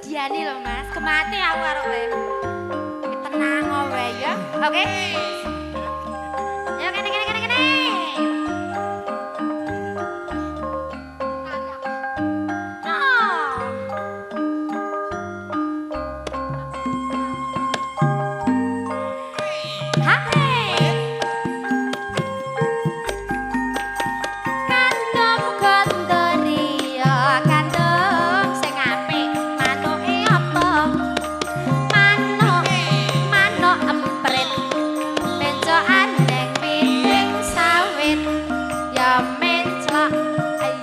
Mediane lho, Mas. Kemate aku karo kowe. Tenang wae ya. Oke. Ya kene kene kene kene. No. Hai. Kandom kondori ya kandom sing apik manuke apa? Manuk manuk emprit pencokan ning piting sawit ya menclok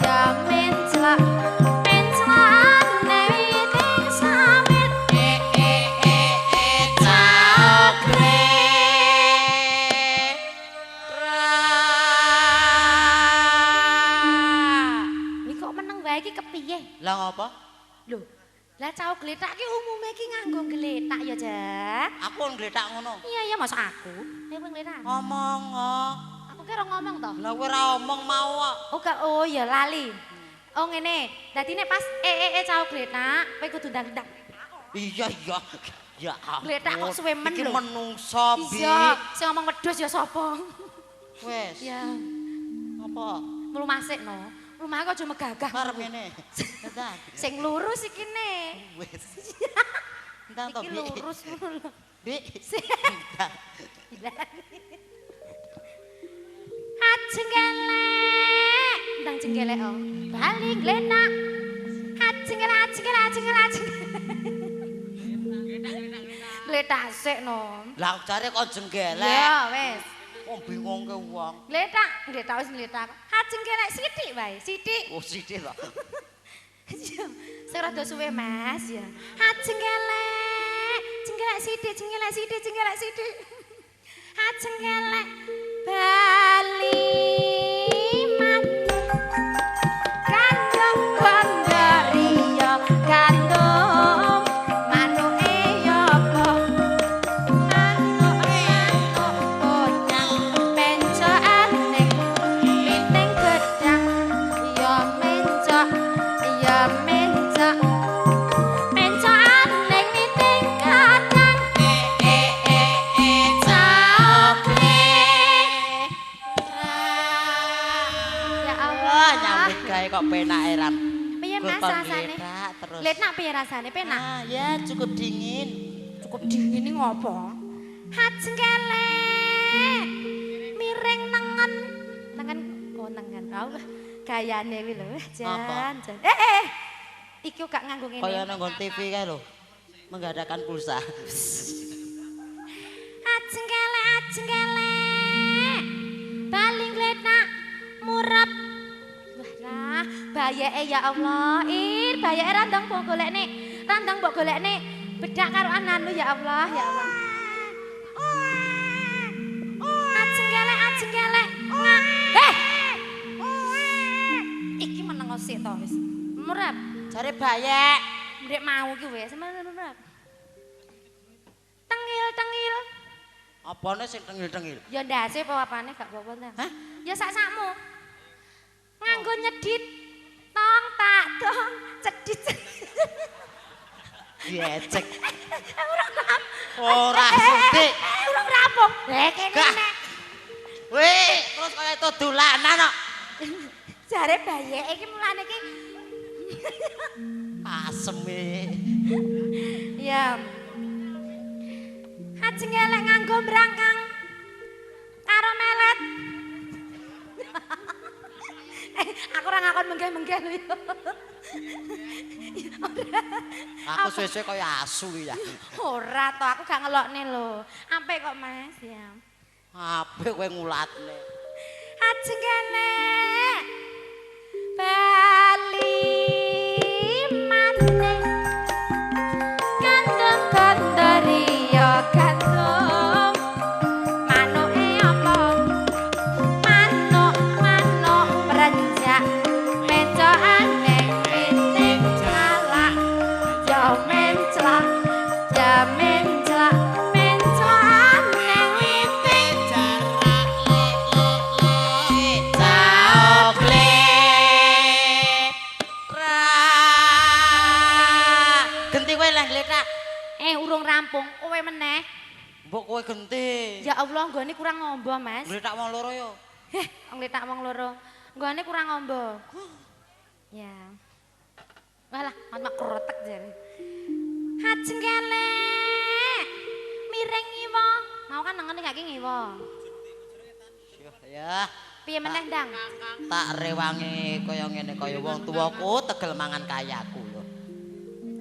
ya menclok menclokan ning piting sawit E e e e cakre. Iki kok meneng wae iki kepiye? Lah ngopo? Lho, lah cau gletak ki umume ki nganggo gletak ya, Jak. Aku ngletak ngono. Iya iya masa aku. Ayo kowe ngletak. Ngomong kok. Aku kira ngomong toh. Lah kowe ora omong mau kok. Oh gak, oh ya lali. Oh ngene, dadi nek pas e e e cau gletak, kowe kudu ndang-ndang. Iya iya. Ya ampun. Gletak kok suwe men Iki lho. menungso, Bi. Iya, sing ngomong wedhus ya sapa? Wes. Ya, Apa? mlumah sik no. Mlumah kok aja megagah. Karep ngene. Entar. Sing lurus iki ne. Wes. Entar to, Iki Bi. lurus ngono lho. Bi. Sing- Ajeng kelek, ndang jengkelek oh. Bali glenak. Ajeng kelek, ajeng kelek, ajeng kelek, ajeng. Gletak sik no. Lah jare kok jenggelek. Ya wis. Wong bingungke wong. Gletak, gletak wis gletak. Ajeng kelek sithik wae, sithik. Oh sithik to. Sing rada suwe Mas ya. Ajeng kelek, jengkelek sithik, jengkelek sithik, jengkelek sithik. Ajeng kelek bali maneh. Gandum kondori ya gandum manuke ya apa? Manuk manuk konyang pencokan ning piting gedang ya mencok ya mencok pencokan ning piting gedang E e e e cokle. Ya Allah. Wah, nyambut gawe kok penake ram. Piye Mas Gur kon rasane? gletak terus. Gletak piye rasane? Penak? Ah, ya cukup dingin. Cukup dingin ini ngopo? Ajeng kelek. Miring nengen. Nengen oh nengen. Oh, gayane kuwi lho. Jan, jan. Eh eh. Iki gak nganggo ngene. Kaya nang nggon TV kae lho. Mengadakan pulsa. Ajeng kelek, ajeng kelek. Bali gletak murep. Wah lah, bayeke ya Allah. Ir, bayeke randang mbok golekne. Randang mbok golekne. Bedak karo ananu ya Allah, ya Allah. Ajeng kelek, ajeng kelek. Ngak. Eh. Iki meneng sik to wis. Murep. Jare bayek. Ndek mau ki wis. Murep. Tengil, tengil. Apane sing tengil-tengil? Ya ndase apa apane gak apa-apa ta. Hah? Ya sak-sakmu. Nganggo nyedit. Tong tak dong cedit. Diecek. Ora rampung. Ora sudik. Ora rampung. Lah kene Gak. nek Weh, terus kaya itu dolanan kok. jare bayeke iki mulane iki Aseme. ya. Ajeng elek nganggo brangkang karo melet. Eh, aku ora ngakon menggeh-menggeh lho ya. Ora. Aku suwe-suwe kaya asu ya. Ora to, aku gak ngelokne lho. Apik kok Mas ya. Apik kowe ngulatne. Ajeng kelek bali maneh. Gandum kondori ya gandum. Manuke apa? Manuk manuk prenjak. Mencokan ning piting jalak. Ya menclak, ya menclak, mencokan ning witing Jarak le le le. Cokle. rampung, kowe meneh. Mbok kowe genti. Ya Allah, nggone kurang ngombo, Mas. Ngletak wong loro yo. Heh, ngletak wong loro. Nggone kurang ngombo. Ya. Walah, mak krotek jare. Hajeng kelek. Miring ngiwa. Mau kan nengene gak ki ngiwa. Ya. Piye meneh, Ndang? Tak rewangi kaya ngene kaya wong tuwaku tegel mangan kayaku lho.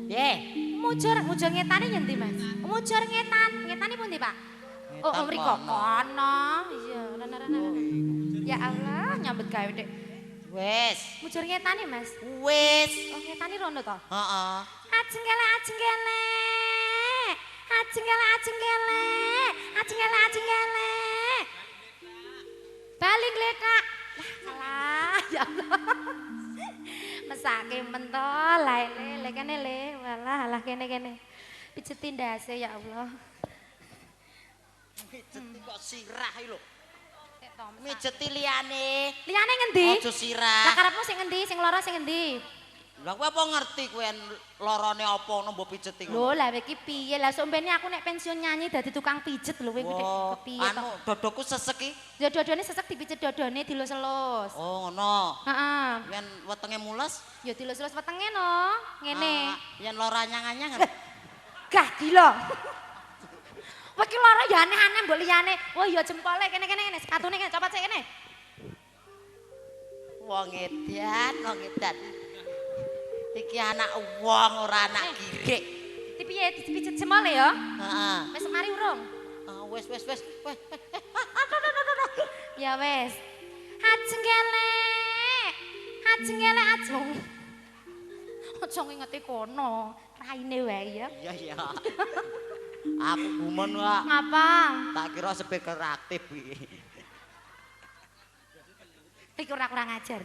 Piye? Mujur ngetane nyendi, Mas? Mujur ngetan, ngetane pundi, Pak? Oh, mriko kono. Iya, rene-rene. Ya Allah, nyambut gawe Dik. Wis. Mujur ngetane, Mas? Wis. Oh, ngetane rono to? Heeh. Ajeng kelek, ajeng kelek. Ajeng kelek, ajeng kelek. Ajeng kelek, ajeng kelek. Balik gletak. Lah, ya Allah. Mesake mentol, lae le kene le. Walah, alah kene-kene. Pijeti ndase ya Allah. Pijeti kok sirah iki lho. Mijeti liyane. Liyane ngendi? Aja sirah. Lah karepmu sing ngendi? Sing lara sing ngendi? Lah kowe apa ngerti kowe larane apa ngono mbok pijeti ngono? Lho, lah iki piye? Lah sombene aku nek pensiun nyanyi dadi tukang pijet lho kowe iki kepiye to? Anu dodoku sesek iki. Ya dodone sesek dipijet dodone dilus-elus. Oh, ngono. Heeh. Yen wetenge mules? Ya dilus-elus wetenge no, ngene. Yen lara anyang-anyang. Gah gila. Kowe iki lara ya aneh-aneh mbok liyane. Wah ya jempole kene-kene ngene, sepatune kene copot sik kene. Wong edan, wong edan. Iki anak wong ora anak girik. Iki piye dipijet jempole ya? Heeh. Wis mari urung? Wis wis wis. Ya wis. Ajeng kelek. Ajeng kelek ajeng. Aja ngingeti kono, raine wae ya. Iya iya. Aku gumun kok. Ngapa? Tak kira speaker aktif iki. Iki ora kurang ajar.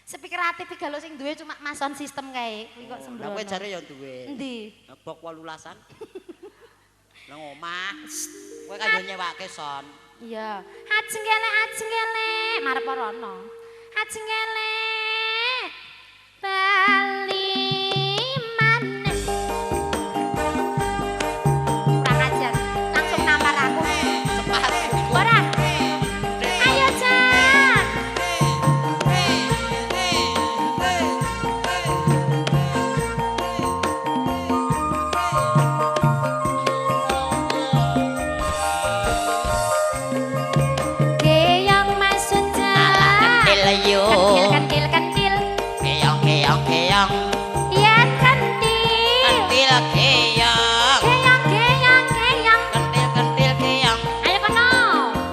Speaker aktif iki galo sing duwe cuma mason sistem kae. Kuwi kok sembrono. Lah kowe jare ya duwe. Endi? Bok 18-an. Nang omah. Kowe kan yo nyewake son. Iya. Ajeng kelek, ajeng kelek, marep rono. Ajeng kelek. Bali maneh. Kurang ajar. Langsung nampar aku. Sepatu. Ora. Ayo, Cak. Keyong Mas Sunja. Kentil yo. Kentil, kentil, kentil. Keyong, keyong, keyong. Yen kentil. Kentil keyong. Keyong, keyong, keyong. Kentil, kentil keyong. Ayo kono.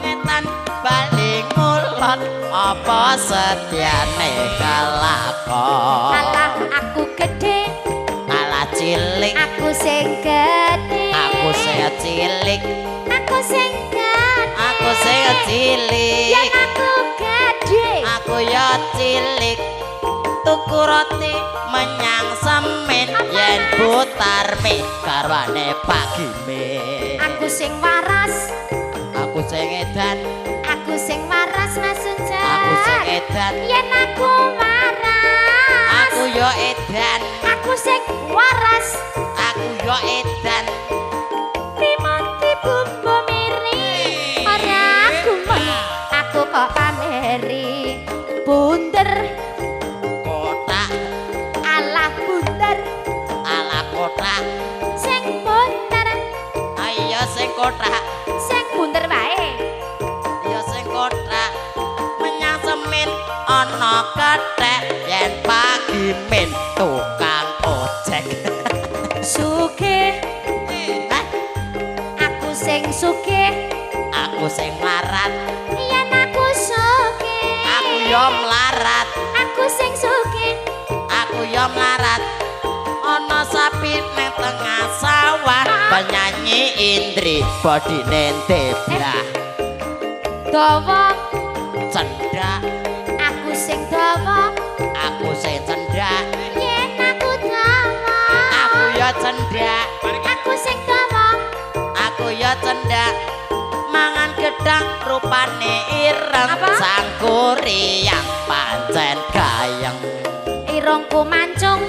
Ngetan bali ngulon apa setyane kelakon. Alah aku gede, Alah cilik, aku sing gede. Aku sing cilik, Aku sing gede. Aku sing cilik. Yen aku gede, Aku ya cilik. Tuku roti menyang Semen yen Butarmi garwane Pak Gime. Aku sing waras, Aku sing edan, aku sing waras Mas Sunja. Aku sing edan, Yen aku waras, aku ya edan, aku sing waras. Aku ya edan. Timonti bumbu miri, ora gumun, aku kok pameri. Bunder Kotak, alah bunder, ala kotak, sing bunder, ayo sing kotak, sing bunder wae. ya sing kotak. Menyang Semen ana kethek yen pagi min tukang ojek. Sugih, Hah? aku sing sugih, Aku sing mlarat, yen aku sugih. Aku yo mlarat, Aku sing sugih, aku yo mlarat. Ana sapi nang tengah sawah, penyanyi Indri bodine ndebrah. Dawa, Cendak, aku sing dawa, aku sing cendak, yen aku dawa. Aku yo cendak, Aku sing dawa, aku yo cendak. Mangan gedang rupane ireng, Apa? Sangkuriang pancen gayeng. Irungku mancung,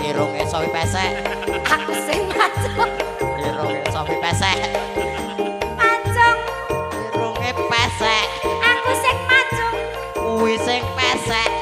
Irunge sawi pesek, aku sing mancung. Irunge Pesek.